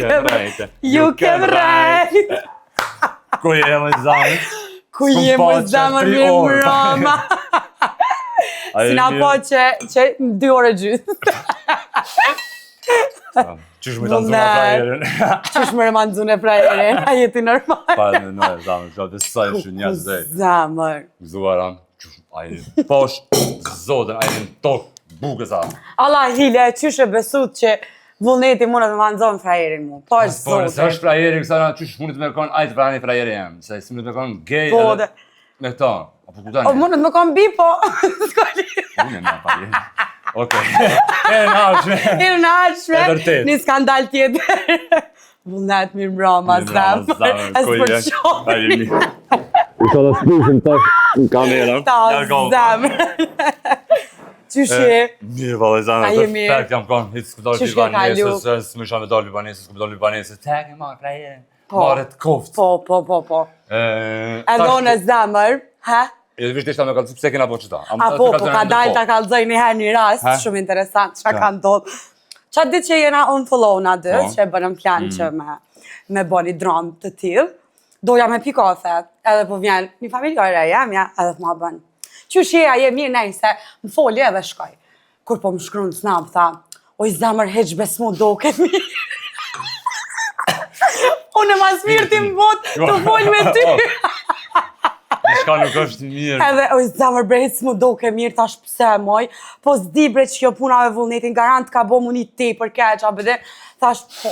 kem rrejt. Ju kem rrejt. Ku je më zemër? Ku je më zemër mirë mbrama. Si na po që, që në dy orë e gjysë. Qysh me ta nxunë frajerin? Qysh me ma nxunë frajerin? A je ti normal? Pa, në në, zemër, që të saj shumë një zej. Zemër. Gëzuara, ai posh, zotën, ai në tokë, bukës a. Allah, hile, qysh e besut që vullneti mundet me ma nxonë frajerin mu. Po, është Po, nëse zotin. është frajeri, kësa na qysh mundet me kon, ai të prani frajeri jam, se si mundet me kon gej Po, edhe dhe... me ta. Apo kupton? O, mundet me kon bi, po. S'ka lidhje. Unë me pa je. Okej. E në ardhshme. Herën e ardhshme, E vërtet. një skandal tjetër. Vullnet mirë mbrama, Mirë mbrama, zemër. zemër, E ku je? s'përqohemi. Ai mirë. Isha da s'pishim tash në kamera. Ta, Largo. zemër. Qysh je? Mirë, vallë zemër. A je mirë? Perfekt jam kon, hiç s'ku dal Qysh pi ke kalu? banesës, se s'më isha me dal pi banesës, s'ku dal pi banesës. Tek e marr frajerin. Po. Marrë të koft. Po, po, po, po. Ë, Edhe unë zemër, ha? E veç deshta me kallzu pse kena bo qëta. A po, po ka dalë ta kallzoj një herë një rast, Ha? shumë interesant, çka Qa? ka ndodhë. Qa ditë që jena unfollow na dy, Po. që e bënëm plan që me, me bo një dram të tillë, doja me pi kafe, edhe po vjen një familjare e jemja, edhe po ma bën. Qysh je, a je mirë, nejse, më foli edhe shkoj. Kur po më shkruan në Snap, tha, oj zemër hiç be s'mu doke mirë. Unë e mas mirë ti më botë të fol me ty. Diçka nuk është mirë. Edhe, oj zemër bre, hiç s'mu doke mirë, tash pse moj, po s'di bre që kjo puna me vullnetin, garant ka bo mu një tepër keq, a bëde, thash, po.